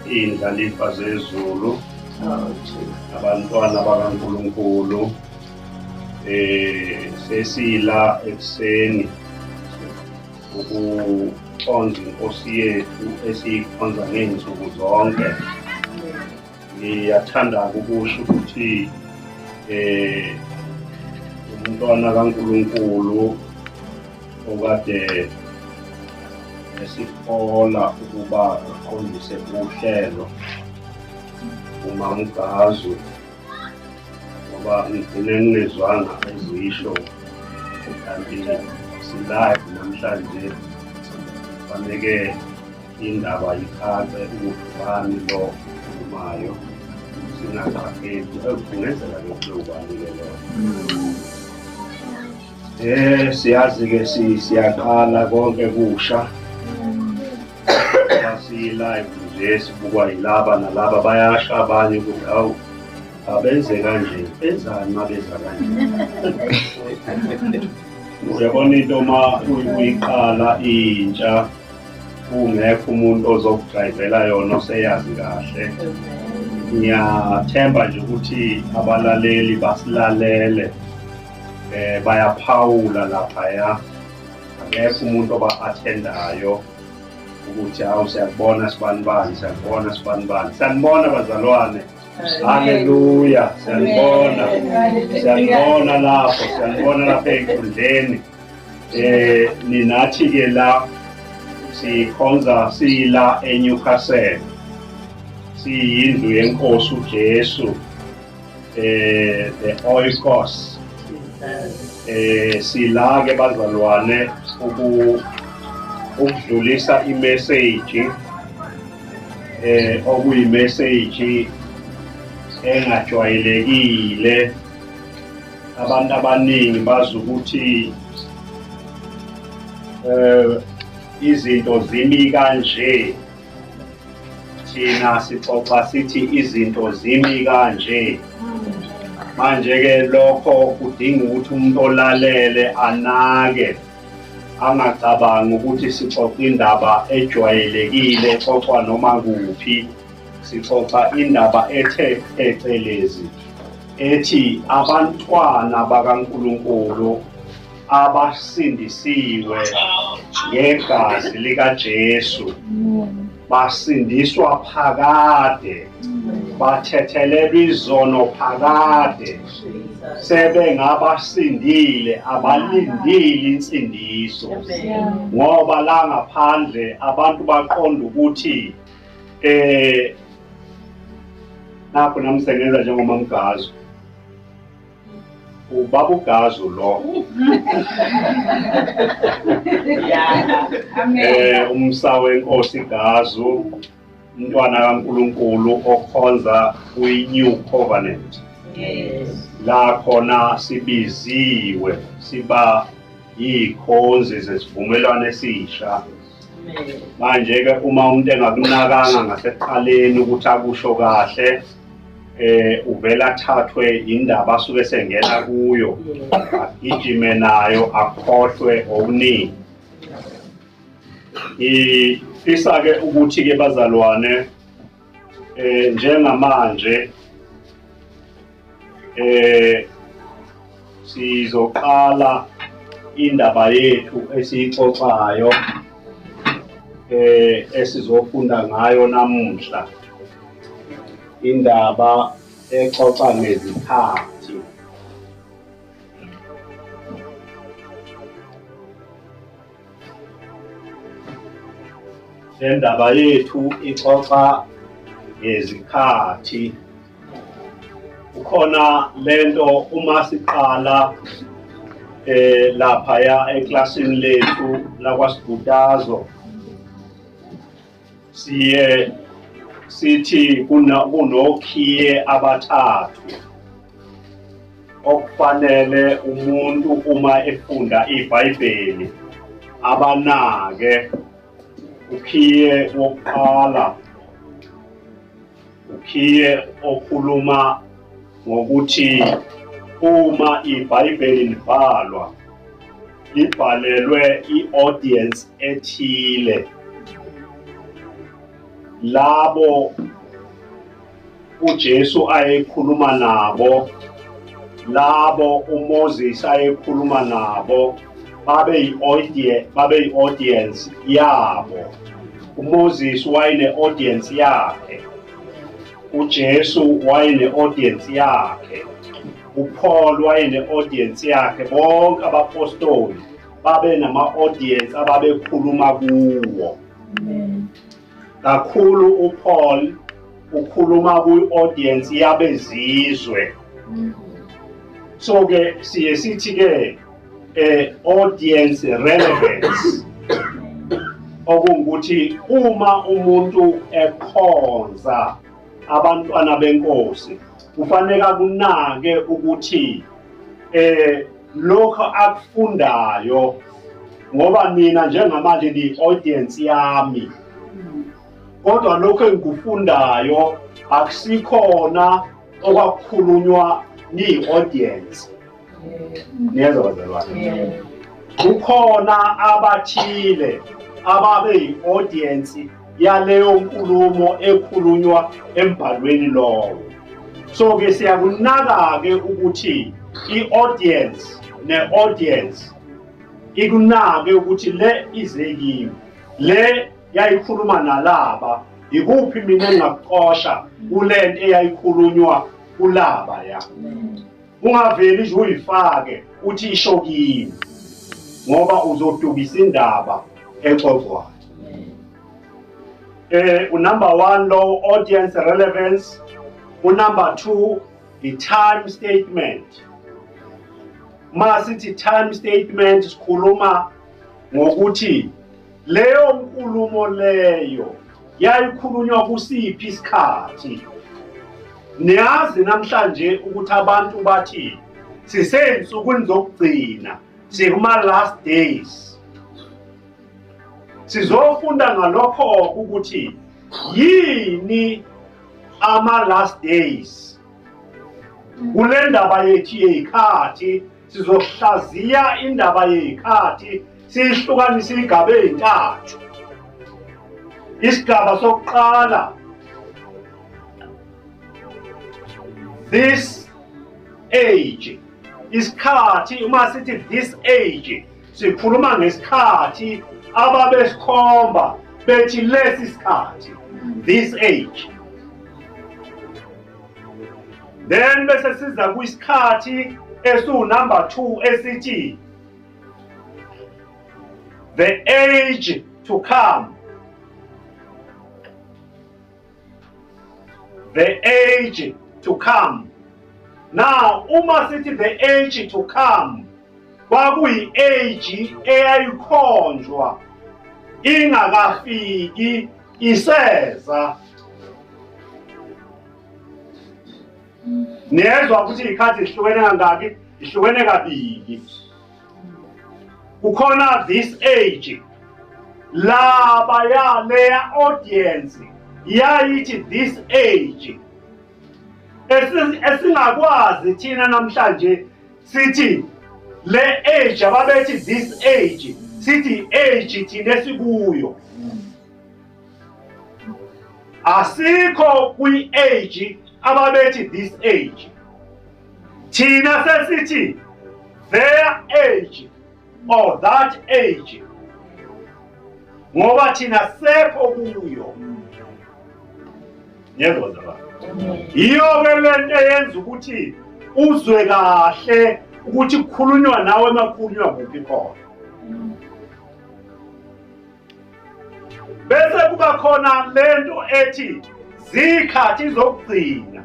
Iy'ndlalifa zezulu, abantwana bakaNkulunkulu, sesila ekuseni ukukhonza inkosi yethu esiyikhonza ngey'nsuku zonke. Ngiyathanda ukusho ukuthi umntwana kaNkulunkulu okade esihola ukuba aqondise uhlelo uMamgazu, ngoba ngigcine ngingezwanga ezisho kanti si-live namhlanje, faneke indaba icace ukuthi ubani lo okhulumayo, singaqapheli. Kungenzeka ke kube ubani-ke loyo. Siyazi-ke siyaqala konke kusha, si-live nje sibukwa yilaba nalaba, bayasho abanye ukuthi awu abenze kanje, benzani uma beza kanje. Uyabona into uma uyiqala intsha kungekho umuntu ozokudrayivela yona oseyazi kahle. Ngiyathemba nje ukuthi abalaleli basilalele, bayaphawula laphaya, akekho umuntu oba-athendayo ukuthi hawu siyakubona sibanibani, siyakubona sibanibani. Siyanibona bazalwane, haleluya, siyanibona, siyanibona lapho, siyanibona lapha ey'nkundleni. Ninathi-ke la sikhonza sila eNewcastle, siyindlu yenkosi uJesu, the Oikos. Sila ke bazalwane ukudlulisa imessage, okuyimessage engajwayelekile. Abantu abaningi bazi ukuthi izinto zimi kanje, thina sixoxa sithi izinto zimi kanje. Manje-ke lokho kudinga ukuthi umuntu olalele anake, angacabangi ukuthi sixoxa indaba ejwayelekile exoxwa noma kuphi. Sixoxa indaba ethe phecelezi ethi abantwana bakaNkulunkulu abasindisiwe ngegazi likaJesu basindiswa phakade, bathethelelwa izono phakade, sebengabasindile abalindile insindiso. Ngoba la ngaphandle abantu baqonda ukuthi nakho nami sengenza njengoMamgazu, ubaba uGazu lo. Umsa wenkosi Gazu, umntwana kaNkulunkulu okhonza kwi-New Covenant. La khona sibiziwe siba yikhonzi zesivumelwano esisha. Manje-ke uma umuntu engakunakanga ngasekuqaleni ukuthi akusho kahle, uvela athathwe indaba asuke sengena kuyo, agijime nayo, akhohlwe okuningi. Ngifisa-ke ukuthi-ke bazalwane, njengamanje sizoqala indaba yethu esiyixoxayo, esizofunda ngayo namuhla, indaba exoxa ngezikhathi. Le ndaba yethu ixoxa ngezikhathi. Kukhona lento uma siqala laphaya eklasini lethu lakwaSibhutazo, siye sithi kunokhiye abathathu okufanele umuntu uma efunda iBhayibheli abanake. Ukhiye wokuqala, ukhiye okhuluma ngokuthi uma iBhayibheli libhalwa, libhalelwe i-audience ethile. Labo uJesu ayekhuluma nabo, labo uMoses ayekhuluma nabo, babe yi-audience yabo. uMoses wayene-audience yakhe, uJesu wayene-audience yakhe, uPaul wayene-audience yakhe, bonke abapostoli babe nama-audience ababekhuluma kuwo. Kakhulu uPaul ukhuluma kwi-audience yabezizwe. So ke siye sithi ke audience relevance, okungukuthi uma umuntu ekhonza abantwana benkosi, kufanele akunake ukuthi lokho akufundayo, ngoba nina njengamanje ni audience yami, kodwa lokho engikufundayo akusikhona okwakukhulunywa ni-audience. Niyezwa, bazalwane? Kukhona abathile ababe yi-audience yaleyo nkulumo ekhulunywa embhalweni lowo. So ke siyakunaka-ke ukuthi i-audience ne-audience ikunake ukuthi le ize kimi, le yayikhuluma nalaba, ikuphi mina engingakuqosha kulento eyayikhulunywa kulaba ya. Ungaveli nje uyifake uthi isho kimi, ngoba uzodukisa indaba exoxwayo. Unumber 1 lo, audience relevance. Unumber 2, i-time statement. Masithi time statement, sikhuluma ngokuthi leyo nkulumo leyo yayikhulunywa kusiphi isikhathi. Niyazi namhlanje ukuthi abantu bathi sisey'nsukwini zokugcina, sikuma last days. Sizofunda ngalokho ukuthi yini ama last days kule ndaba yethu yey'khathi. Sizohlaziya indaba yey'khathi, siyihlukanise iy'gaba ey'ntathu. Isigaba sokuqala, this age, isikhathi. Uma sithi this age, sikhuluma ngesikhathi ababesikhomba bethi lesi sikhathi, this age. Then bese siza kwisikhathi esiwu number 2 esithi the age to come, the age to come. Now uma sithi the age to come, kwakuyi age eyayikhonjwa ingakafiki, iseza. Niyezwa ukuthi iy'khathi zihlukene kangaki? Ihlukene kabili. Kukhona this age, laba yaleya audience yayithi this age, esingakwazi thina namhlanje sithi le age ababethi this age, sithi age thina esikuyo. Asikho kwi-age ababethi this age, thina sesithi their age or that age, ngoba thina sekho kuyo. Yezwa, bazalwane? Yiyo-ke lento eyenza ukuthi uzwe kahle ukuthi kukhulunywa nawe makukhulunywa kuphi khona. Bese kuba khona lento ethi zikhathi zokugcina.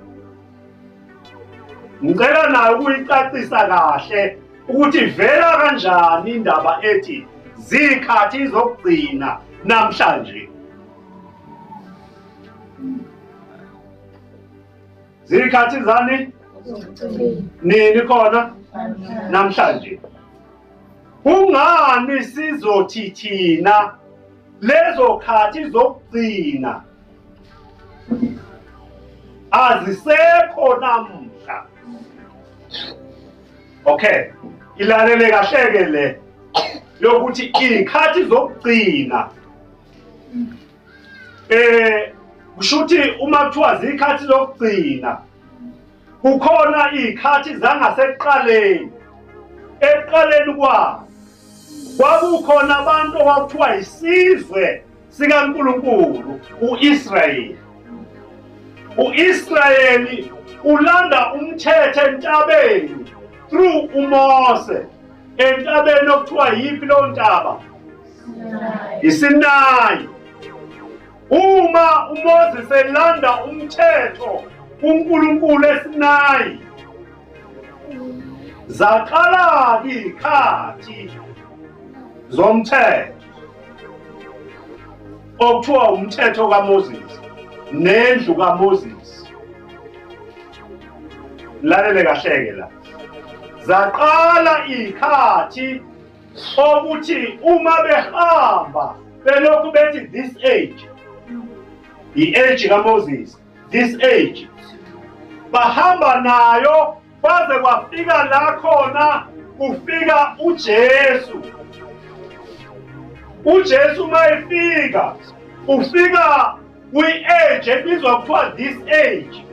Ngicela nayo ukuyicacisa kahle ukuthi ivela kanjani indaba ethi zikhathi zokugcina namhlanje. Zikhathi zani nini khona namhlanje? Kungani sizothi thina lezo khathi zokugcina azisekho namhla? Okay, ilalele kahle ke le yokuthi ikhathi zokugcina. Kusho ukuthi uma kuthiwa zikhathi zokugcina, kukhona izikhathi zangasekuqaleni. Ekuqaleni kwazo kwakukhona abantu okwakuthiwa isizwe sikaNkulunkulu, uIsrayeli. UIsrayeli ulanda umthetho entabeni through uMose, entabeni okuthiwa yiphi leyo ntaba? ISinayi. Uma uMoses elanda umthetho kuNkulunkulu eSinayi, zaqala izikhathi zomthetho okuthiwa umthetho kaMoses nendlu kaMoses. Lalele kahleke la. Zaqala izikhathi okuthi uma behamba belokhu bethi this age, i-age kaMoses, this age, bahamba nayo kwaze kwafika la khona kufika uJesu. uJesu mayefika ufika kwi-age ebizwa kuthiwa this age.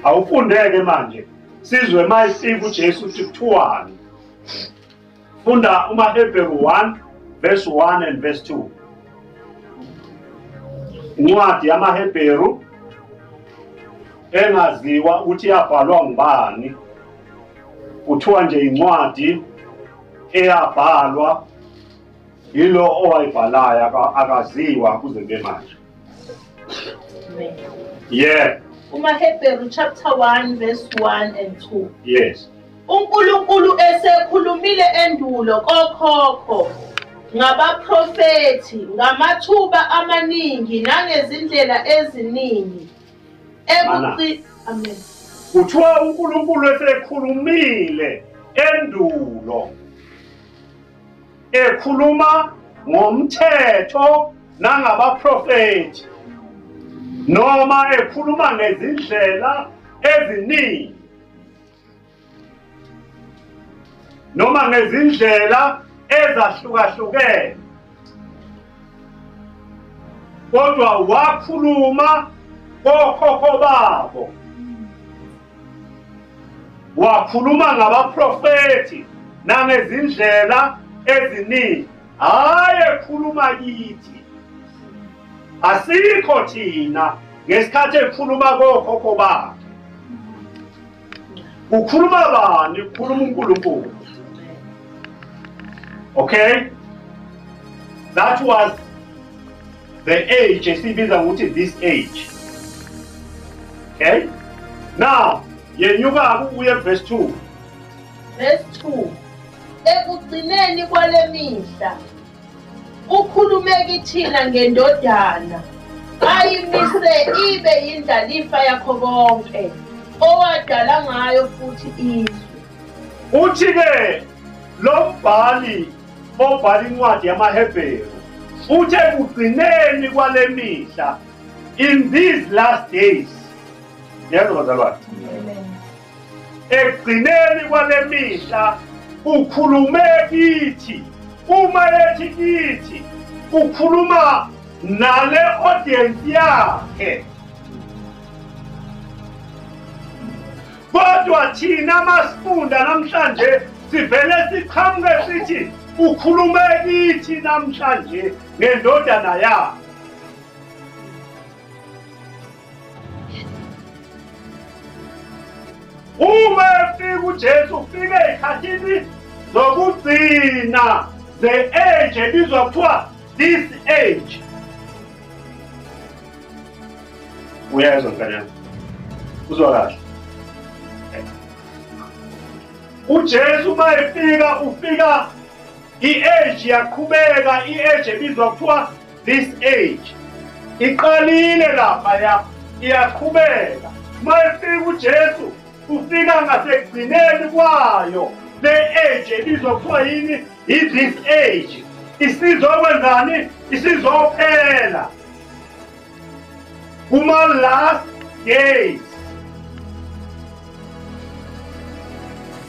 Awufundeke manje sizwe mayefika uJesu uthi kuthiwani. Funda umaHebheru 1 verse 1 and verse 2. Incwadi yamaHebheru engaziwa ukuthi yabhalwa ngubani, kuthiwa nje incwadi eyabhalwa yilo owayibhalayo, akaziwa kuze kube manje. Yeah. UmaHebheru chapter 1 verse 1 and 2. Yes. uNkulunkulu esekhulumile endulo kokhokho ngabaprofethi ngamathuba amaningi nangezindlela eziningi. Amen. Kuthiwa uNkulunkulu esekhulumile endulo, ekhuluma ngomthetho nangabaprofethi, noma ekhuluma ngezindlela eziningi, noma ngezindlela ezahlukahlukene, kodwa wakhuluma kokhokho babo, wakhuluma ngabaprofethi nangezindlela eziningi. Hhayi ekhuluma kithi, asikho thina ngesikhathi ekhuluma kokhokho bakhe. Ukhuluma bani? Ukhuluma uNkulunkulu. Okay, that was the age esibiza ngokuthi this age. Okay, now yenyuka uye verse 2. Verse 2. Ekugcineni kwale mihla ukhulume kithina ngendodana ayimise ibe yindlalifa yakho konke, owadala ngayo futhi izwe. Uthi-ke lo mbhali obhala incwadi yamaHebheru uthi ekugcineni kwale mihla, in these last days. Yezwa bazalwane, ekugcineni kwale mihla ukhulume kithi. Uma ethi kithi, ukhuluma nale audience yakhe, kodwa thina masifunda namhlanje sivele siqhamuke sithi ukhulume kithi namhlanje ngendodana yakhe. Uma efika uJesu ufike ezikhathini zokugcina, the age ebizwa kuthiwa this age. Uyezwa mntanyana? Uzwa kahle? uJesu uma efika ufika i-age yaqhubeka, i-age ebizwa kuthiwa this age iqalile lapha iyaqhubeka. Uma efika uJesu ufika ngasekugcineni kwayo le age ebizwa kuthiwa yini? I-this age. Isizokwenzani? Isizophela kuma last days.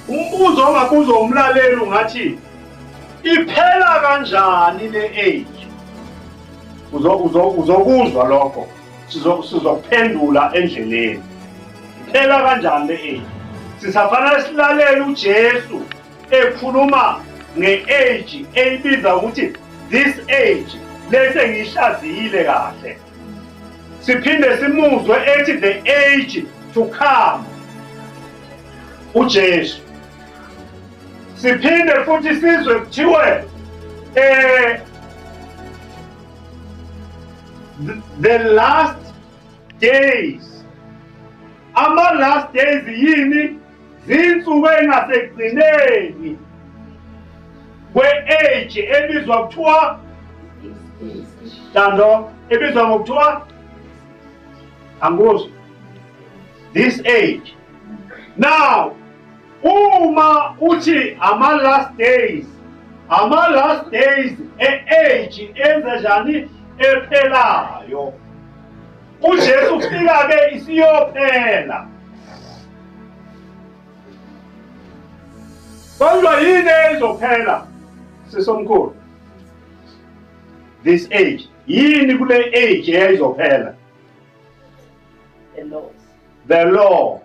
Umbuzo ongabuzwa umlaleli ungathi iphela kanjani le age? Uzokuzwa lokho, sizokuphendula endleleni. Iphela kanjani le age? Sisafanele silalele uJesu ekhuluma nge-age eyibiza ukuthi this age, lese ngiyihlaziyile kahle. Siphinde simuzwe ethi the age to come, uJesu. Siphinde futhi sizwe kuthiwe the last days. Ama last days yini? Zinsuku engasekugcineni kwe-age ebizwa kuthiwa Tando, ebizwa ngokuthiwa anguzwa this age. Now uma uthi ama last days, ama last days e-age enza njani? Ephelayo. uJesu ufika ke isiyophela. Kodwa yini ezophela sisomkhulu? This age. Yini kule age eyayizophela? The laws. The law.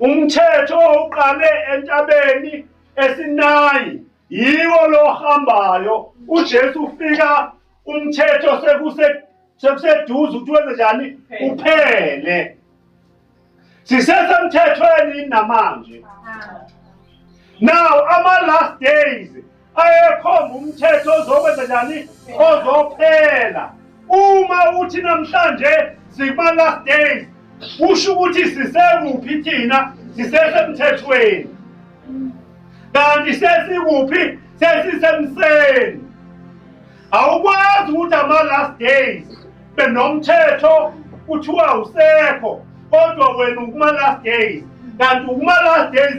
Umthetho oqale entabeni eSinayi yiwo lo hambayo. uJesu ufika umthetho sekuseduze ukuthi wenze njani? Uphele. Sisesemthethweni namanje. Now ama last days ayekhomba umthetho ozokwenza njani? Ozophela. Uma uthi namhlanje sikuma last days, kusho ukuthi sisekuphi thina? Sisesemthethweni. Kanti sesikuphi? Sesisemseni. Awukwazi ukuthi ama last days benomthetho kuthiwa usekho, kodwa wena ukuma last days, kanti ukuma last days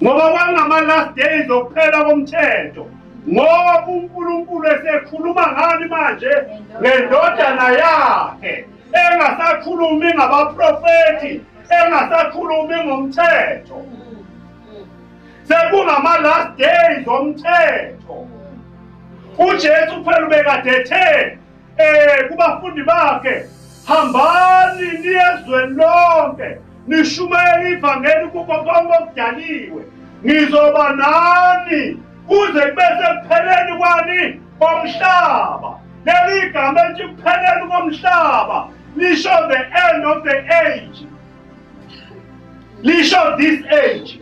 ngoba kwangama last days okuphela komthetho, ngoba uNkulunkulu esekhuluma ngani manje? Ngendodana yakhe, engasakhulumi ngabaprofeti, engasakhulumi ngomthetho. Sekungama last days omthetho. uJesu phela ubekade ethe kubafundi bakhe, hambani niye ezweni lonke nishumayele ivangeli kuko konke okudaliwe, ngizoba nani kuze kube sekupheleni kwani komhlaba. Leli gama elithi kupheleni komhlaba lisho the end of the age, lisho this age.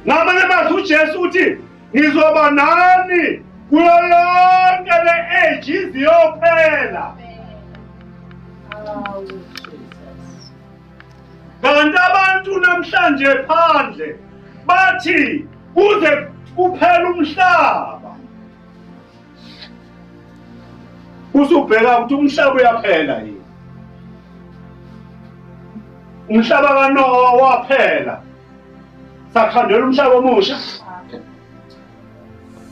Ngamanye amazwi uJesu uthi ngizoba nani kuyo yonke le age iziyophela. Kanti abantu namhlanje phandle bathi kuze kuphela umhlaba. Usubheka ukuthi umhlaba uyaphela yini? Umhlaba kaNowa waphela, sakhandela umhlaba omusha,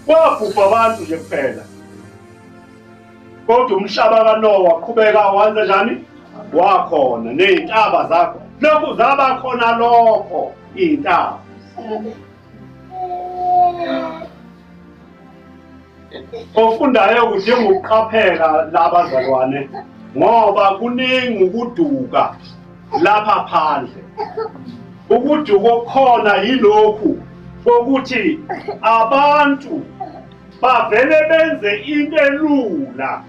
kwabhubha abantu nje kuphela. Kodwa umhlaba kaNowa waqhubeka wenza njani? Wakhona ney'ntaba zakho, lokhu zaba khona lokho iy'ntaba. Ofundayo kudinga ukuqaphela labazalwane, ngoba kuningi ukuduka lapha phandle. Ukuduka okukhona yilokhu kokuthi abantu bavele benze into elula,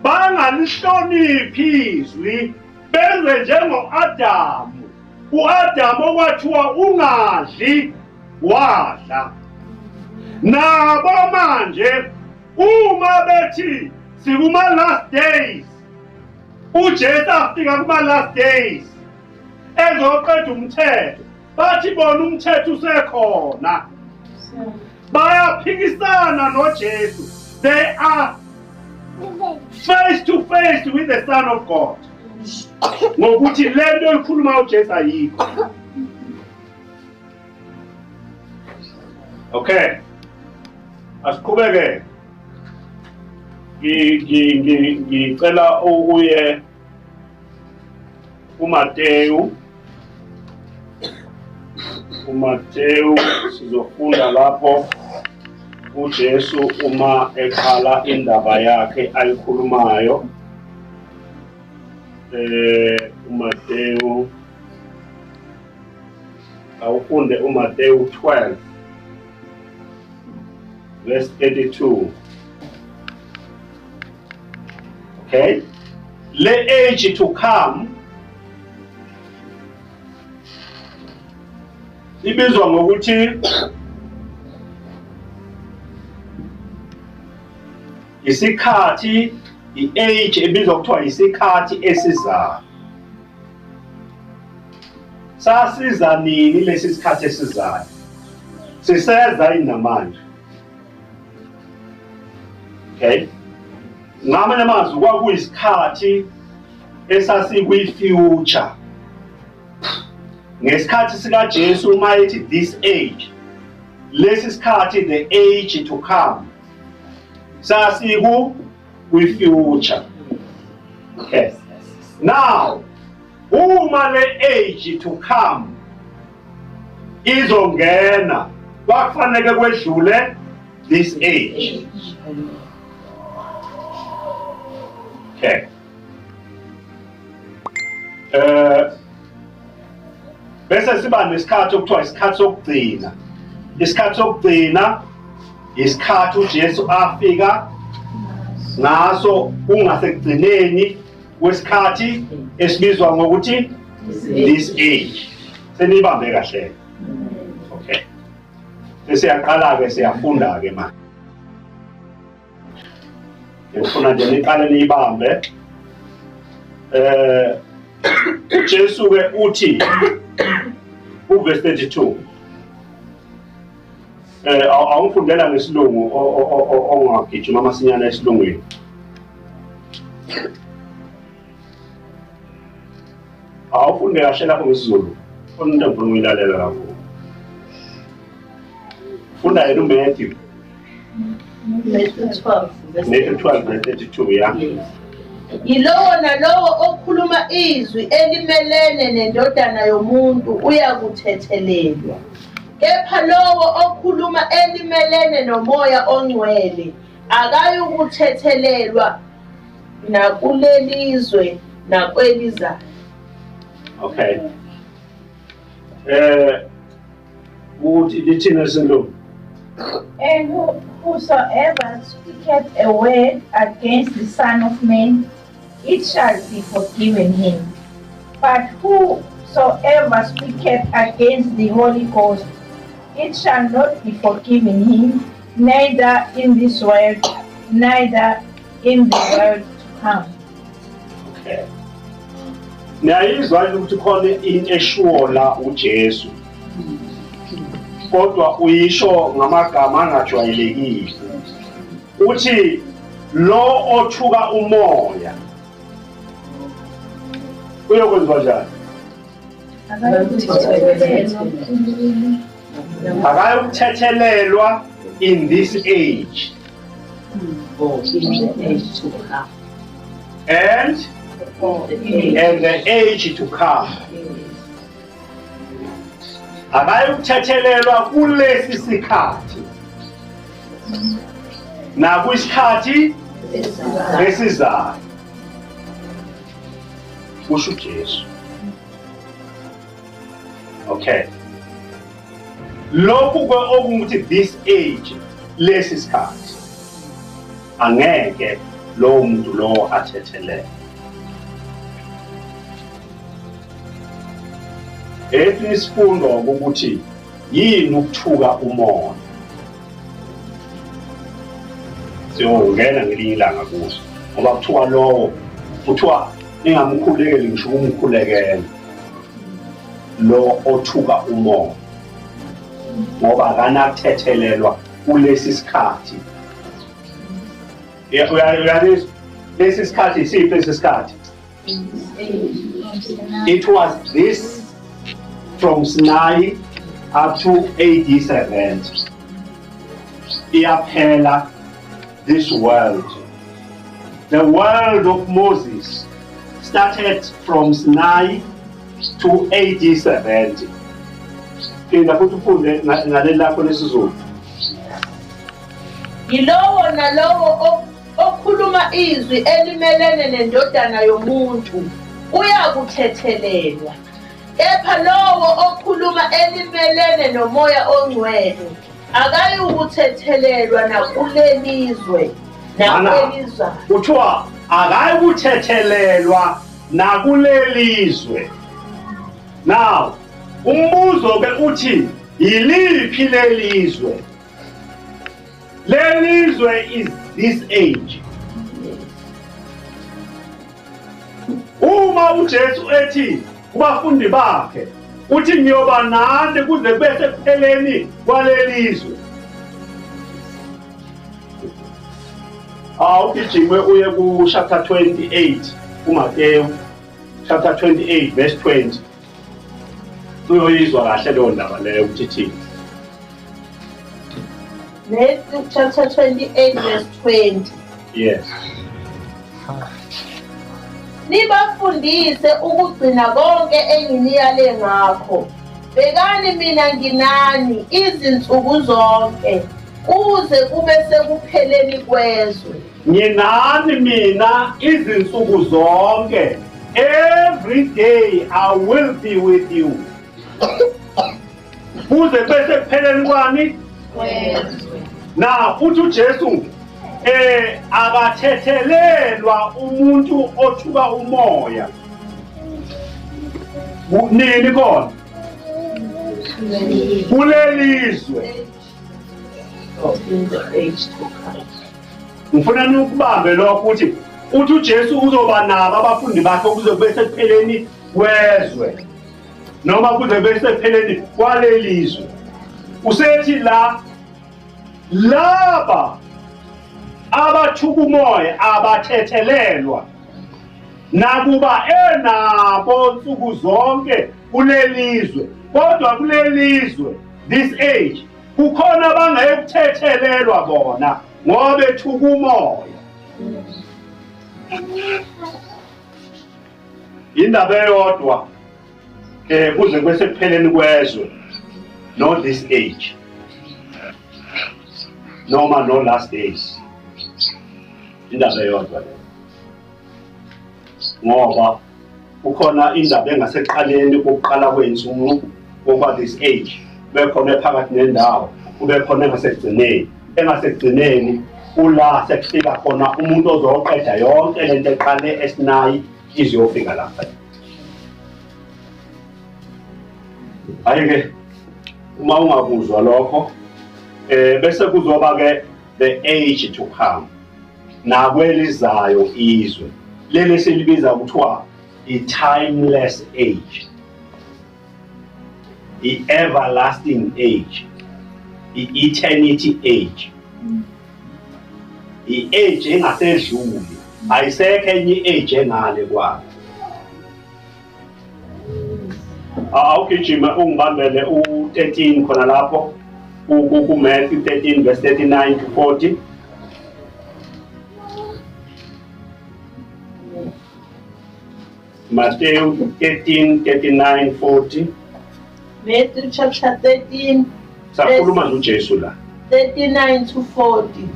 bangalihloniphi izwi, benze njengo-Adamu. U-Adamu okwathiwa ungadli wadla. Nabo manje uma bethi sikuma last days, uJesu afika kuma last days ezoqeda umthetho, bathi bona umthetho usekhona. Bayaphikisana noJesu. They are face to face with the Son of God ngokuthi lento ekhuluma uJesu ayikho. Okay, asiqhubeke. Ngicela ukuye kuMateyu uMateyu sizofunda lapho uJesu uma eqala indaba yakhe ayikhulumayo. uMateyu, awufunde uMateyu 12 verse 32. Okay, le age to come ibizwa ngokuthi isikhathi, i-age ebizwa kuthiwa isikhathi esizayo. Sasiza nini lesi sikhathi esizayo? Siseza yini namanje? Okay, ngamanye amazwi kwakuyisikhathi esasikwi-future ngesikhathi sikaJesu. Uma ethi this age, lesi sikhathi, the age to come, sasiku kwi-future. Okay, now uma le age to come izongena, kwakufanele kwedlule this age. Okay, bese siba nesikhathi okuthiwa isikhathi sokugcina. Isikhathi sokugcina isikhathi uJesu afika ngaso, kungasekugcineni kwesikhathi esibizwa ngokuthi this age. Senibambe kahle? Okay, sesiyaqala ke, siyafunda ke manje. Ngifuna nje niqale niyibambe. uJesu ke uthi uverse 32, awufundela ngesilungu ongagijima masinyana esilungwini. Awufunde kahle lapho ngesiZulu, khona into engifuna ukuyilalela lapho. Funda yena uMatthew. Matthew 12 verse Matthew 12 verse 32, yeah. Yes. Yilowo nalowo okhuluma izwi elimelene nendodana yomuntu uyakuthethelelwa. Kepha lowo okhuluma elimelene nomoya ongcwele akayukuthethelelwa nakulelizwe nakwelizayo. Okay, uthi lithini esilungu? And whosoever speaketh a word against the Son of Man, it shall be forgiven him. But whosoever speaketh against the Holy Ghost, it shall not be forgiven him, neither in this world, neither in the world to come. Okay, niyayizwa yini ukuthi khona into eshiwo la uJesu, kodwa uyisho ngamagama angajwayelekile? Uthi lo othuka umoya uyokwenziwa njani? Akayokuthethelelwa in this age Or in the age to come. And the age to come. Akayokuthethelelwa kulesi sikhathi nakwisikhathi esizayo, kusho uJesu. Okay, lokhu ke okungukuthi this age, lesi sikhathi, angeke lowo muntu lowo athethelele. Esinye isifundo ukuthi yini ukuthuka umoya, siyongena ngelinye ilanga kuso, ngoba kuthiwa lowo, kuthiwa ningamkhulekeli ngisho ukumkhulekela lo othuka umoya, ngoba akanakuthethelelwa kulesi sikhathi. Uyalizwa lesi sikhathi? Isiphi lesi sikhathi? It was this from Sinai up to AD 70. Iyaphela this world. The world of Moses started from Sinai to AD 70. Phinda futhi ufunde ngaleli lakho lesiZulu. Yilowo nalowo okhuluma izwi elimelene nendodana yomuntu uyakuthethelelwa, kepha lowo okhuluma elimelene nomoya ongcwele akayukuthethelelwa nakulelizwe nakwelizayo. Kuthiwa akayukuthethelelwa nakulelizwe. Now umbuzo ke uthi yiliphi lelizwe? Lelizwe is this age. Uma uJesu ethi kubafundi bakhe uthi ngiyoba nani kuze kube sekupheleni kwalelizwe, awugijime uye ku chapter 28 kuMateyu chapter 28 verse 20, uyoyizwa kahle leyo ndaba leyo ukuthi ithini. Matthew chapter 28 verse 20. Yes. Nibafundise ukugcina konke enginiyale ngakho. Bhekani mina nginani izinsuku zonke kuze kube sekupheleni kwezwe. Nginani mina izinsuku zonke. Every day I will be with you. Kuze kube sekupheleni kwani? Kwezwe. Na uthi uJesu akathethelelwa umuntu othuka umoya. Nini khona? Kulelizwe. Ngifuna nikubambe lokho ukuthi uthi uJesu uzoba nabo abafundi bakhe kuze kube sekupheleni kwezwe noma kuze kube sekupheleni kwalelizwe. Usethi la laba abathuka umoya abathethelelwa nakuba enabo nsuku zonke kulelizwe, kodwa kulelizwe this age kukhona abangayekuthethelelwa bona ngoba bethuka umoya. Indaba eyodwa kuze kube sekupheleni kwezwe, no this age noma no last days. Indaba eyodwa leyo, ngoba kukhona indaba engaseqaleni kokuqala kwey'nsuku kokuba this age, kube khona ephakathi nendawo, kube khona engasekugcineni. Engasekugcineni kula sekufika khona umuntu ozoqeda yonke lento eqale eSinayi iziyofika lapha. Hhayi-ke uma ungakuzwa lokho bese kuzoba ke the age to come, nakwelizayo izwe leli silibiza kuthiwa i-timeless age, i-everlasting age, i-eternity age, i-age engasedluli, ayisekho enye i-age engale kwayo. Awugijime ungibambele u-13 khona lapho ku-Matthew 13 verse 39 to 40. Matthew 13, 39, 40. Matthew chapter 13. Sakhuluma noJesu la. 39 to 40.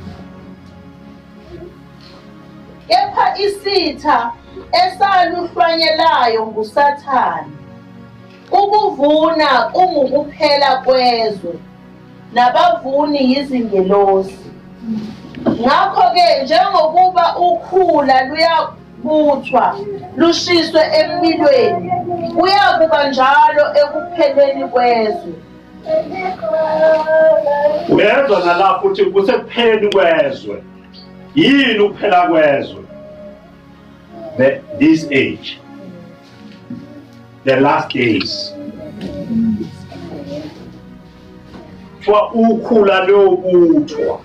Kepha isitha esaluhlwanyelayo nguSathane. Ukuvuna kungukuphela kwezwe, nabavuni yizingelosi. Ngakho-ke njengokuba ukhula luyabuthwa lushiswe emlilweni, kuyakuba njalo ekupheleni kwezwe. Uyezwa nalapho ukuthi kusekupheleni kwezwe. Yini ukuphela kwezwe? This age, the last days. Kuthiwa ukhula loyobuthwa.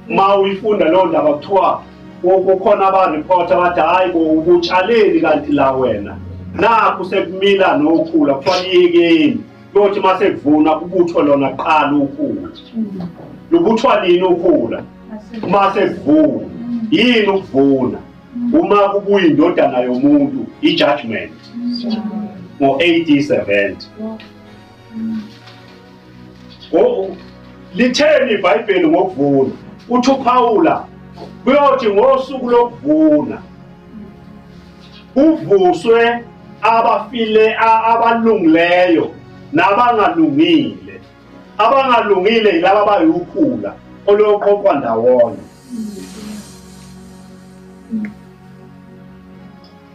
Uma uyifunda leyo ndaba kuthiwa kukhona abareporta bathi hayi bo ubutshaleni kanti la wena nakhu sekumila nokhula, kuthiwa liyekeni kuyothi uma sekuvunwa kubuthwe lona kuqala ukhula. Lubuthwa nini ukhula? Uma sekuvuna. Yini ukuvuna? Uma kubuya indodana yomuntu, i-judgment ngo-AD 70. Litheni iBhayibheli ngokuvuna? Uthi uPaula kuyothi ngosuku lokuvuna kuvuswe abafile, abalungileyo nabangalungile. Abangalungile yilaba abayukhula oluyoqoqwa ndawonye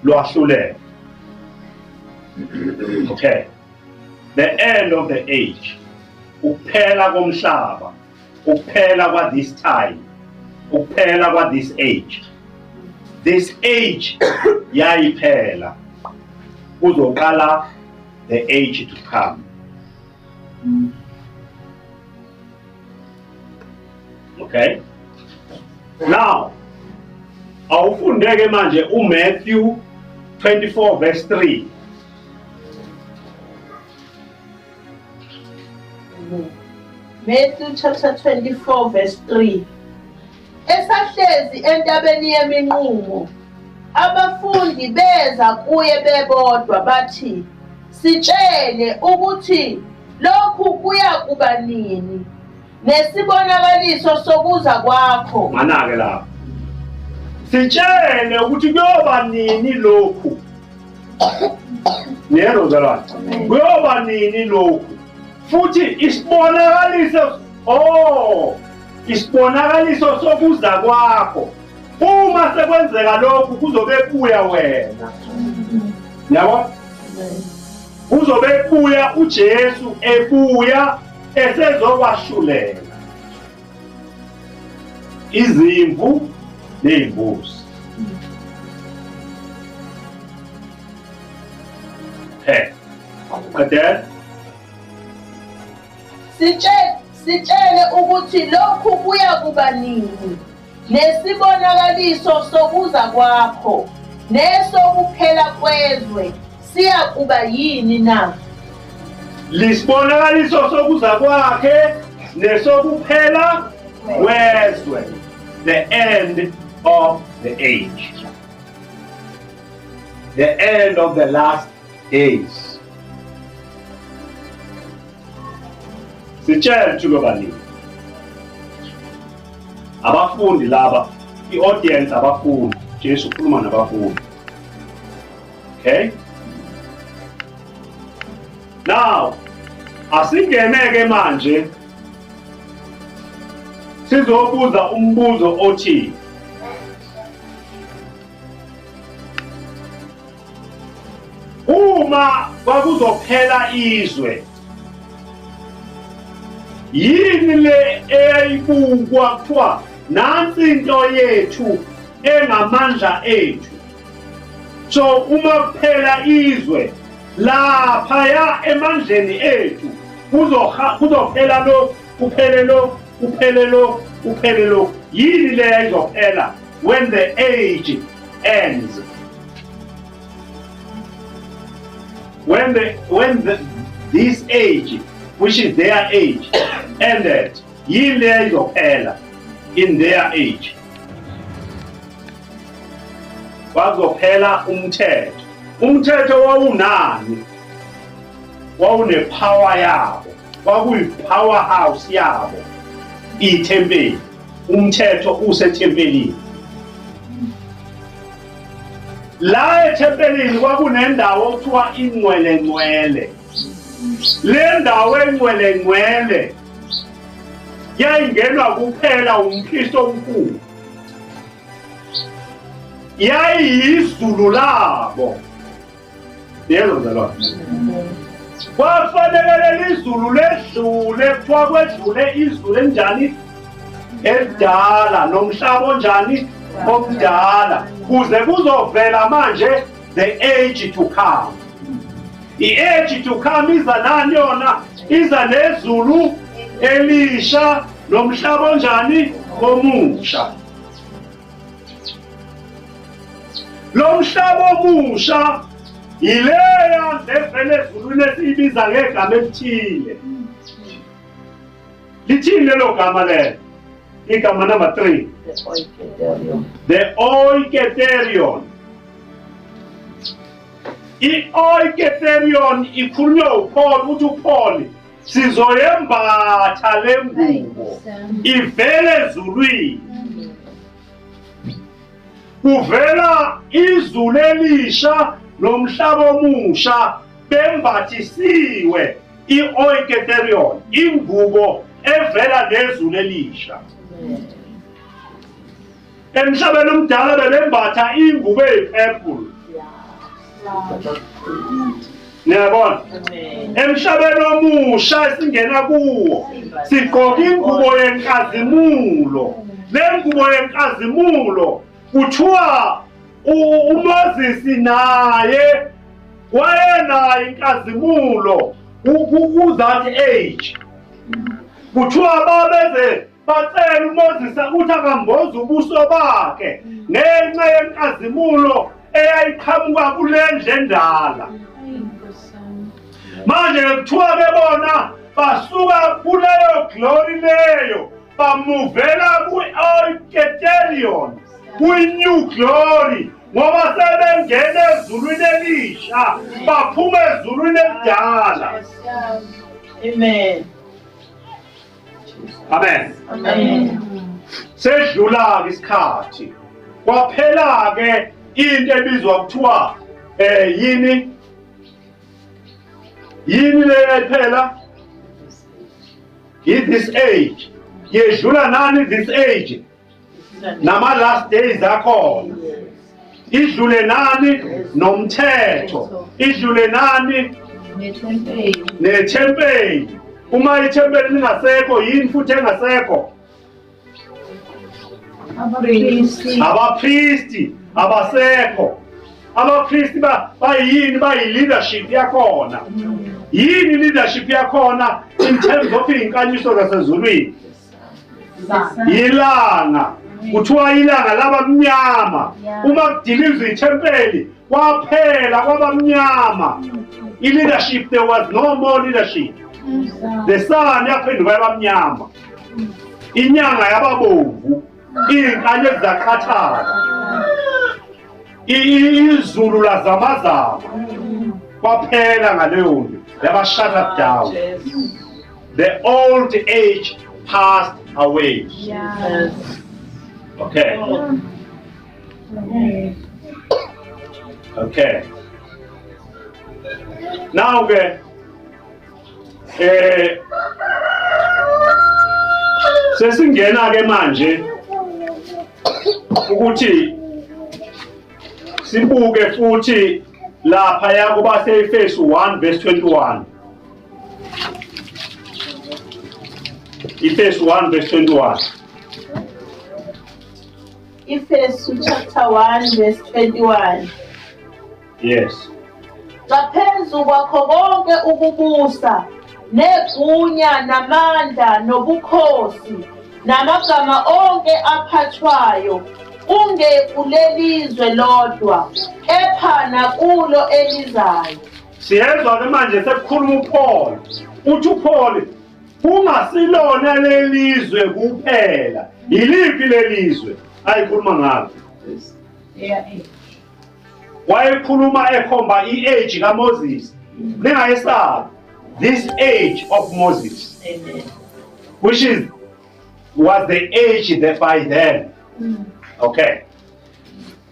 lwahluleka. Okay, the end of the age, ukuphela komhlaba, ukuphela kwa this time, ukuphela kwa this age. This age yayiphela, kuzoqala the age to come. Okay, now awufundeke manje uMatthew 24 verse 3. Matthew chapter 24 verse 3. Esahlezi entabeni yeminqumo, abafundi beza kuye bebodwa bathi, sitshele ukuthi lokhu kuya kuba nini, nesibonakaliso sokuza kwakho. Manake lapho, sitshele ukuthi kuyoba nini lokhu. Yebo mzalwane, kuyoba nini lokhu, futhi isibonakaliso, isibonakaliso sokuza kwakho. Uma sekwenzeka lokhu kuzobe kubuya wena. Yabo? Kuzobe kubuya uJesu, ebuya esezokwahlulela izimvu nezimbuzi. Hey. Qedela. Sitshele ukuthi lokhu kuya kuba nini, nesibonakaliso sokuza kwakho, nesokuphela kwezwe siya kuba yini na? Lisibonakaliso sokuza kwakhe nesokuphela kwezwe, the end of the age, the end of the last days. Sitshele ukuthi kuyoba nini. Abafundi laba, i-audience abafundi, Jesu ukhuluma nabafundi. Okay? Now, asingeneke manje sizobuza umbuzo othi uma kwakuzophela izwe, yini le eyayibukwa kuthiwa nansi into yethu engamandla ethu? So uma kuphela izwe laphaya emandleni ethu kuzophela lo, kuphele lo, kuphele lo, kuphele lo. Yini le eyayizophela when the age ends? When this age, which is their age, ended, yini le eyayizophela in their age? Kwakuzophela umthetho. Umthetho wawunani? Wawunepower yabo, kwakuyi-power house yabo, ithempeli. Umthetho usethempelini. La ethempelini kwakunendawo okuthiwa ingcwele ngcwele. Le ndawo engcwele ngcwele yayingenwa kuphela umpristi omkhulu. Yayiyizulu labo. Yebo mzalwane. Kwafanele leli zulu ledlule, kuthiwa kwedlule izulu elinjani? Elidala, nomhlaba onjani? Omdala, kuze kuzovela manje the age to come. I-age to come iza nani yona? Iza nezulu elisha nomhlaba onjani? Omusha. Lo mhlaba omusha yileya levele ezulwini esiyibiza ngegama elithile. Lithini lelo gama lelo? Igama number 3. The Oiketerion. I-Oiketerion ikhulunywa uPaul, uthi uPaul Sizoyembatha le ngubo ivele ezulwini. Kuvela izulu elisha nomhlaba omusha, bembathisiwe i-oiketerion, ingubo evela nezulu elisha. Emhlabeni omdala bebembatha ingubo eyi-purple. Niyabona? Emhlabeni omusha esingena kuwo sigqoka ingubo yenkazimulo. Le ngubo yenkazimulo kuthiwa uMoses naye wayenayo inkazimulo ku that age. Kuthiwa babeze bacela uMoses ukuthi akamboze ubuso bakhe ngenxa yenkazimulo eyayiqhamuka kulendle endala. Manje kuthiwa bebona basuka kuleyo glory leyo bamuvela ku-Oiketerion, kwi-new glory, ngoba sebengena ezulwini elisha, baphuma ezulwini elidala. Amen. Amen. Amen. Sedlula-ke isikhathi, kwaphela-ke into ebizwa kuthiwa yini yini le phela this age yedlula nani this age nama last days akhona, idlule nani nomthetho, idlule nani nethempeli. Uma ithempeli lingasekho, yini futhi engasekho? Abapristi abasekho. Abapristi bayini? Bayi-leadership yakhona. Yini leadership yakhona in terms of iy'nkanyiso zasezulwini? Ilanga. Kuthiwa ilanga laba mnyama. Uma kudilizwa ithempeli kwaphela kwaba mnyama. I-leadership, there was no more leadership. The sun yaphenduka yaba mnyama, inyanga yababomvu, iy'nkanyezi zaqhathaka, izulu lazamazama, kwaphela ngaleyo nto, yaba shut up down. The old age passed away. Okay. Okay. Now ke sesingena ke manje ukuthi sibuke futhi lapha yakuba seYefesu 1 verse 21. Efesu 1 verse 21. Efesu chapter 1 verse 21. Yes. Ngaphezu kwakho konke ukubusa negunya namandla nobukhosi namagama onke aphathwayo, kungekulelizwe lodwa kepha nakulo elizayo. Siyezwa ke manje sekukhuluma uPaul. Uthi uPaul kungasilona lelizwe kuphela. Yiliphi lelizwe ayikhuluma ngalo? Wayekhuluma ekhomba i-age kaMoses. Ningayesabi. This age of Moses. Amen. Which is was the age that by then. Okay.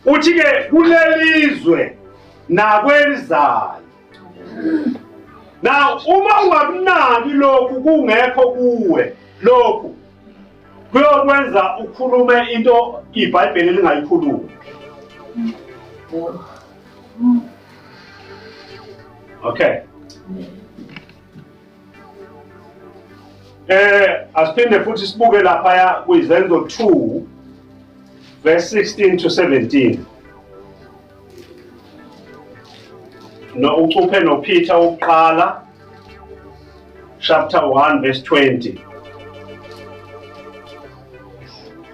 Uthi ke kulelizwe nakwelizayo. Now uma ungakunaki lokhu, kungekho kuwe lokhu, kuyokwenza ukhulume into iBhayibheli lingayikhulumi. Okay. Asiphinde futhi sibuke lapha kwiZenzo 2 verse 16 to 17. No ucuphe noPeter wokuqala chapter 1 verse 20.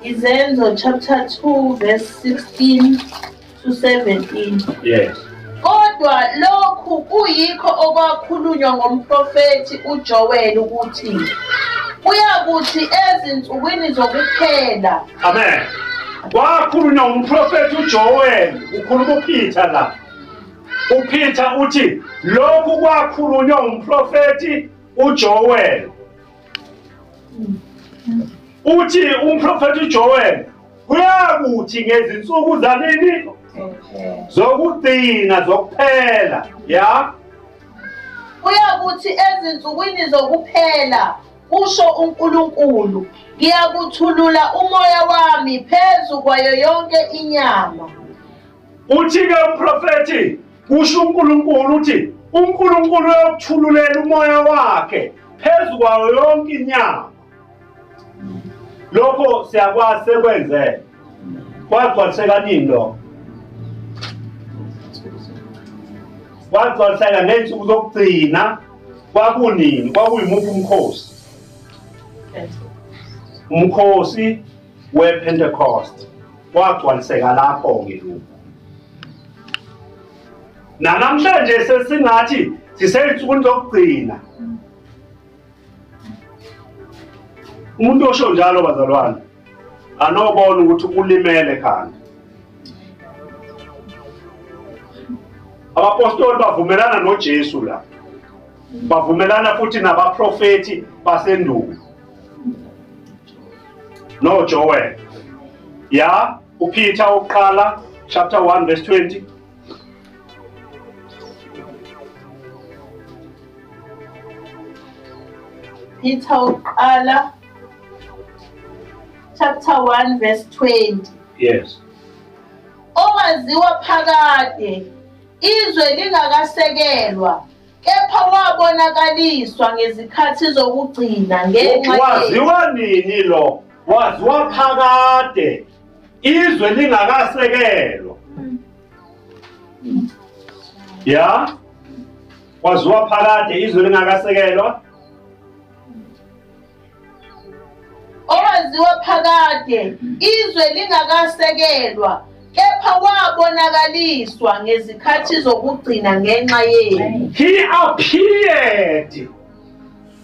Izenzo chapter 2 verse 16 to 17. Yes. Kodwa lokhu kuyikho okwakhulunywa ngomprofethi uJoel ukuthi kuyakuthi ezinsukwini zokuphela. Amen. Kwakhulunywa ngumprofethi uJoel, ukhuluma uPeter la. uPeter uthi lokhu kwakhulunywa umprofethi uJoel. Uthi umprofeti uJoel kuyakuthi ngezinsuku zanini zokugcina zokuphela ya kuyakuthi ezinsukwini zokuphela kusho uNkulunkulu ngiyakuthulula umoya wami phezu kwayo yonke inyama. Uthi ke umprofeti kusho uNkulunkulu uthi uNkulunkulu uyokuthululela umoya wakhe phezu kwayo yonke inyama. Lokho siyakwazi sekwenzeka. Kwagcwaliseka nini lokho? Kwagcwaliseka ngey'nsuku zokugcina. Kwakunini? Kwakuyimuphi umkhosi? Umkhosi wePentecost. Kwagcwaliseka lapho-ke lokhu. Namhlanje sesingathi sisey'nsukwini zokugcina. Umuntu osho njalo bazalwane anobona ukuthi ulimele ekhanda. Abapostoli bavumelana noJesu la, bavumelana futhi nabaprofeti basendulo noJoel. Ya uPeter oqala chapter 1 verse 20. Peter uqala chapter 1 verse 20. Yes. Owaziwa phakade izwe lingakasekelwa kepha wabonakaliswa ngezikhathi zokugcina ngenxa waziwa nini lo? Waziwa phakade izwe lingakasekelwa. Ya waziwa phakade izwe lingakasekelwa. Owaziwa phakade izwe lingakasekelwa kepha wabonakaliswa ngezikhathi zokugcina ngenxa yenu. He appeared.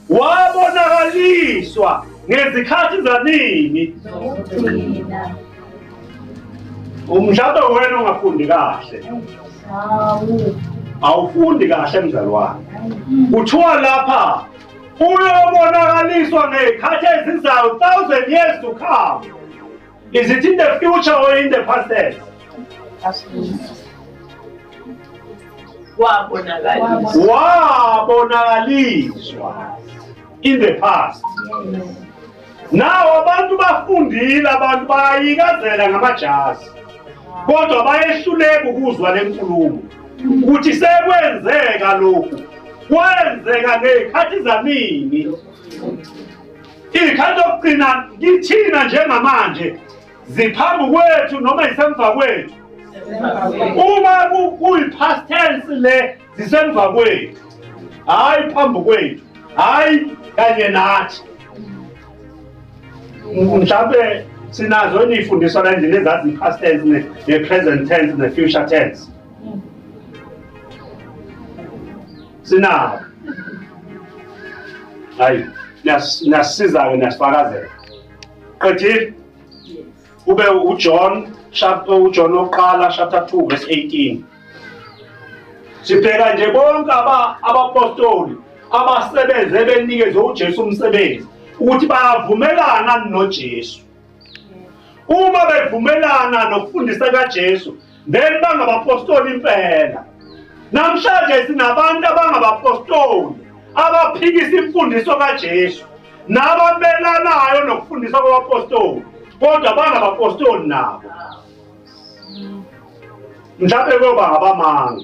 Wabonakaliswa ngezikhathi zanini? Zokugcina. Umhlaba wena ungafundi kahle. Awufundi kahle mzalwane. Kuthiwa lapha uyobonakaliswa ngey'khathi ezizayo, 1,000 years to come. Is it in the future or in the past tense? Wabonakaliswa in the past. Now abantu bafundile, abantu bayikazela ngamajazi, kodwa bayehluleka ukuzwa le nkulumo ukuthi sekwenzeka lokhu. Kwenzeka ngey'khathi zanini? Iy'khathi zokugcina kithina njengamanje ziphambi kwethu noma zisemva kwethu? Uma kuyi-past tense le zisemva kwethu, hhayi phambi kwethu, hhayi kanye nathi. Mhlawumbe sinazo niy'fundiswa la endlini ezazi i-past tense ne-present tense ne-future tense. Sinabo. Hayi, niyasisiza-ke niyasifakazela. Qedile? Kube uJohn chapter uJohn oqala chapter 2 verse 18. Sibheka nje bonke abapostoli abasebenze benikezwe uJesu umsebenzi ukuthi bayavumelana noJesu. Uma bevumelana nokufundisa kaJesu, then bangabapostoli impela. Namhlanje sinabantu abangabapostoli abaphikisa imfundiso kaJesu nabamelanayo nokufundisa kwabapostoli, kodwa bangabapostoli nabo. Mhlawumbe kuyoba ngabamanga.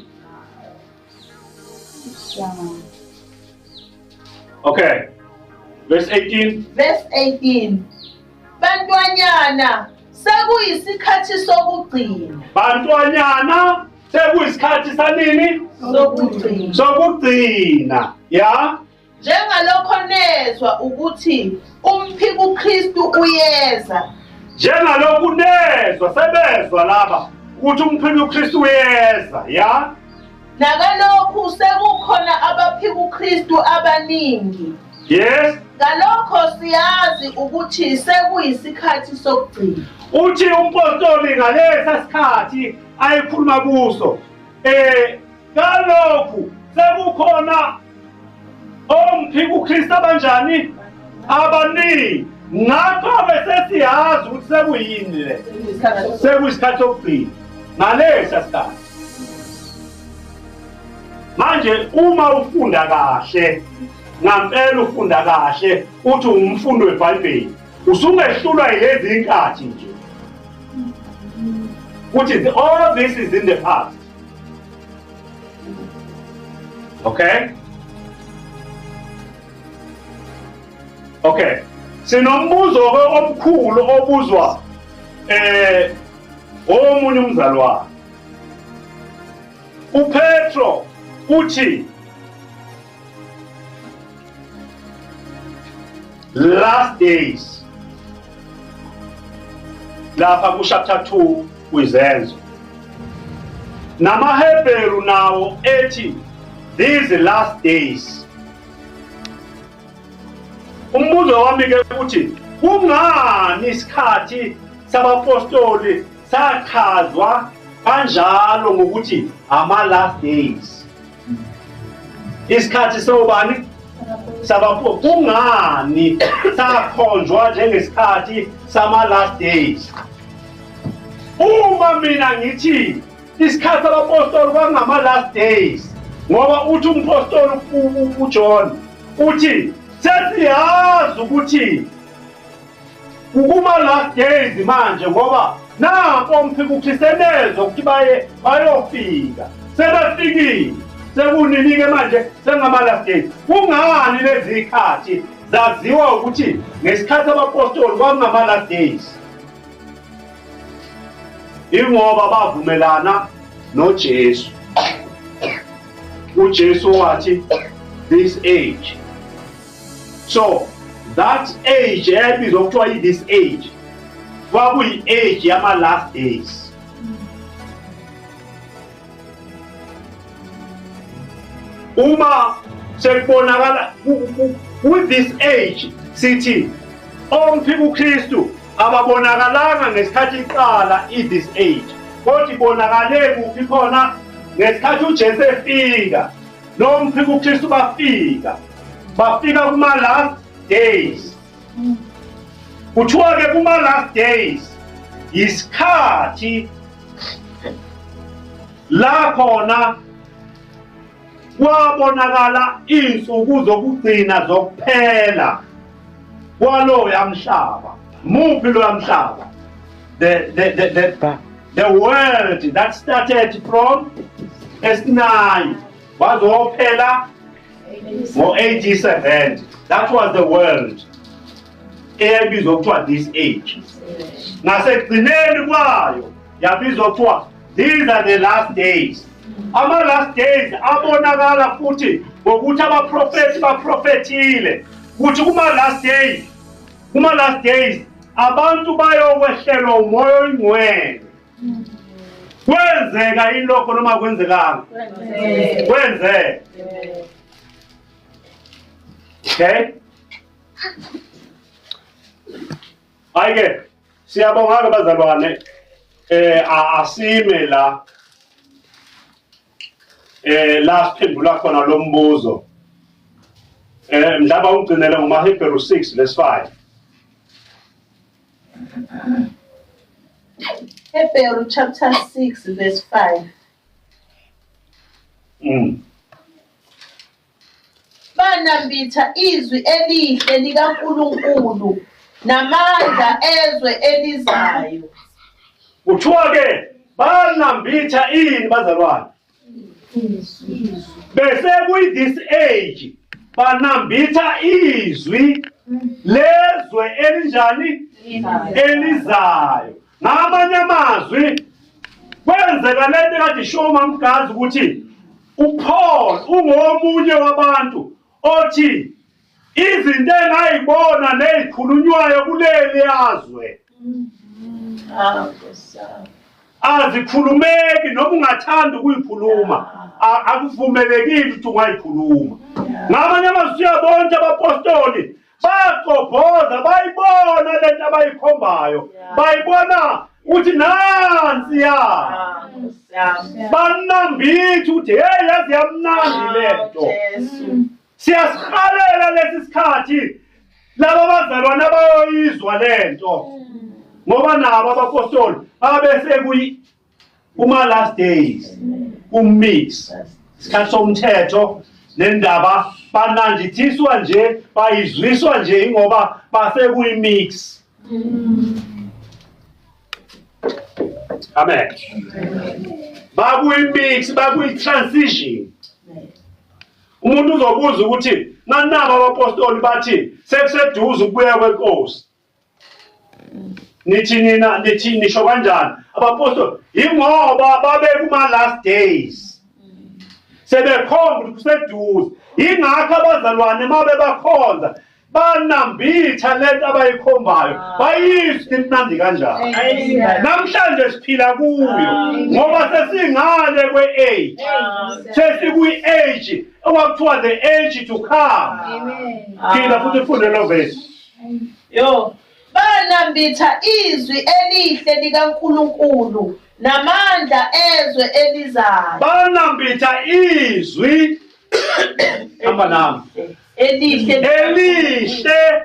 Okay. Verse 18. Verse 18. Bantwanyana sekuyisikhathi sokugcina. Bantwanyana sekuyisikhathi sanini? Sokugcina. Sokugcina. Ya? Njengalokho nezwa ukuthi umphikuKristu uyeza. Njengalokhu nezwa sebezwa laba ukuthi umphikuKristu uyeza, ya? Nakalokhu sekukhona abaphikuKristu abaningi. Yes. Ngalokho siyazi ukuthi sekuyisikhathi sokugcina. Uthi umpostoli ngalesa sikhathi ayikhuluma kuso, kalokhu sekukhona Omphika uKristu abanjani? Abaningi. Ngakho-ke sesiyazi ukuthi sekuyini le, sekuyisikhathi sokugcina ngalesa sikhathi. Manje uma ufunda kahle ngampela, ufunda kahle uthi ungumfundi weBhayibheli, usungehlulwa yilezi inkathi nje ukuthi all this is in the past. Okay, okay, sinombuzo ke omkhulu obuzwa omunye umzalwane uPetro, uthi last days lapha ku chapter 2 kwizenzo, namaHebheru nawo ethi these last days. Umbuzo wami ke uthi kungani isikhathi sabapostoli sachazwa kanjalo ngokuthi ama last days? Isikhathi sobani? Sabapostoli. Kungani sakhonjwa njengesikhathi sama last days? Uma mina ngithi isikhathi sabapostoli kwangama last days, ngoba uthi umpostoli uJohn uthi sesiyazi ukuthi ukuma last days manje, ngoba nanko umphika uKristu enezwa ukuthi baye bayofika, sebefikile, sekunini-ke manje, sengama last days. Kungani lezi ikhathi zaziwa ukuthi ngesikhathi abapostoli kwakungama last days? Ingoba bavumelana noJesu. uJesu wathi this age, so that age eyayibizwa kuthiwa yi-this age kwakuyi-age yama-last days. Uma sekubonakala with this age, sithi omphika uKristu ababonakalanga ngesikhathi iqala i-this age, kodwa ibonakale kuphi khona? Ngesikhathi uJesu efika, nomphika uKristu bafika, bafika kuma last days. Kuthiwa ke kuma last days isikhathi la khona kwabonakala insuku zokugcina zokuphela kwaloya mhlaba. Muphi loya mhlaba? The world that started from S9 wazophela ngo-AD 70. That was the world eyayibizwa kuthiwa this age. Ngasekugcineni kwayo yabizwa kuthiwa these are the last days. Ama last days abonakala futhi ngokuthi abaprofethi baprofethile ukuthi kuma last days, kuma last days abantu bayokwehlelwa umoya oyingcwele. Kwenzeka yini lokho noma kwenzekanga? Kwenzeka. Okay, hayi-ke siyabonga-ke bazalwane. Asime la, la siphendula khona lo mbuzo. Mhlaba ugcinele ngomaHebheru 6 verse 5. Hebrew chapter 6 verse 5. Banambitha izwi elihle likaNkulunkulu namandla ezwe elizayo. Kuthiwa ke banambitha ini bazalwane? Bese kuyi this age banambitha izwi lezwe elinjani? Elizayo. Ngamanye amazwi kwenzeka lento kade isho uMamgazi ukuthi uPaul ungomunye wabantu othi izinto engayibona nezikhulunywayo kuleli yazwe azikhulumeki, noma ungathanda ukuyikhuluma akuvumelekile ukuthi ungayikhuluma. Ngamanye amazwi uyabona ukuthi abapostoli bayagqobhoza, bayibona lento abayikhombayo, bayibona ukuthi nansi ya banambitha ukuthi hey, yazi yamnandi lento. Siyasihalela lesi sikhathi laba bazalwana bayoyizwa lento ngoba nabo abapostoli babese kuma last days kumix isikhathi somthetho nendaba bananjithiswa nje bayizwiswa nje ingoba base kuyimix. Amen. Bakuyimix, bakuyi-transition. Umuntu uzobuza ukuthi nanaba abapostoli bathi sekuseduze ukubuya kwenkosi. Nithi nina nithi nisho kanjani? Abapostoli ingoba babe kuma last days. Sebekhomba ukuthi kuseduze. Ingakho abazalwane mabe bakhonza banambitha lento abayikhombayo bayizwe imnandi kanjani. Namhlanje siphila kuyo ngoba sesingale kwe-age, sesikuyi-age okwakuthiwa the age to come. Phila futhi ufunde lo verse. Yo, banambitha izwi elihle likaNkulunkulu namandla ezwe elizayo. Banambitha izwi hamba nami elihle elihle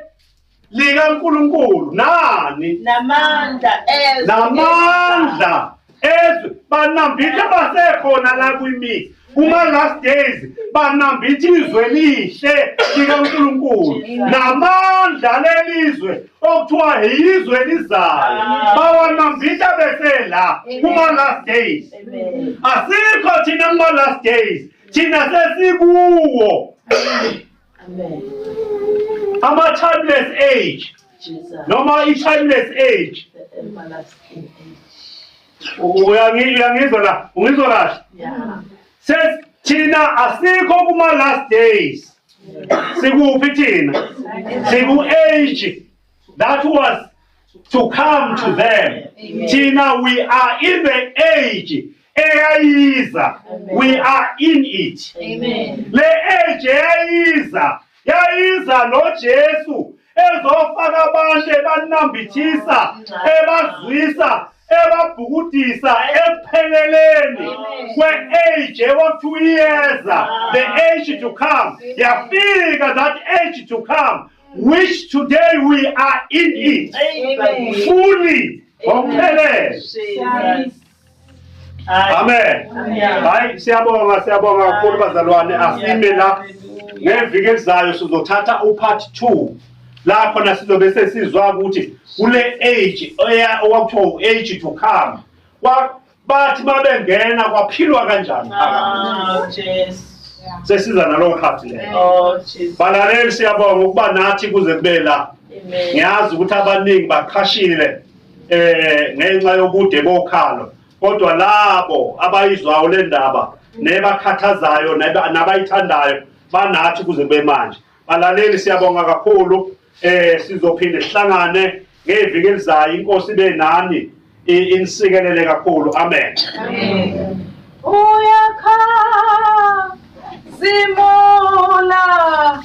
likaNkulunkulu nani namandla ezwe namandla ezwe. Banambitha basekhona la kwimix kuma last days, banambitha izwe lihle likaNkulunkulu namandla lelizwe okuthiwa yizwe lizayo, bawanambitha bese la kuma last days. Asikho thina kuma last days, thina sesikuwo ama timeless age noma i-timeless age. The everlasting age. Uyangizwa la? Ungizwa kahle? Yeah. Thina asikho kuma last days. Sikuphi thina? Siku age that was to come to them. Thina we are in the age eyayiza. We are in it. Amen. Le age eyayiza yayiza noJesu ezofaka abantu ebanambithisa ebazwisa ebabhukudisa ekupheleleni kwe-age ekwakuthiwa iyeza, the age to come. Yafika that age to come, which today we are in it Amen. fully ngokuphelele. Jesus. Amen. Hayi, siyabonga, siyabonga kakhulu bazalwane. Asime la, ngeviki elizayo sizothatha upart 2 la khona sizobe sesizwa ukuthi kule age okwakuthiwa u-age to come bathi mabengena kwaphilwa kanjani phakathi. Oh, Jesus. Sesiza nalowo khathi leyo. Oh, Jesus. Balaleli, siyabonga ukuba nathi kuze kube la. Amen. Ngiyazi ukuthi abaningi baqhashile ngenxa yobude bokhalo, kodwa labo abayizwayo le ndaba nebakhathazayo nabayithandayo banathi kuze kube manje. Balaleli, siyabonga kakhulu. Sizophinde sihlangane ngeviki elizayo. Inkosi ibe nani, inisikelele kakhulu. Amen. Amen. Uyakhazimula.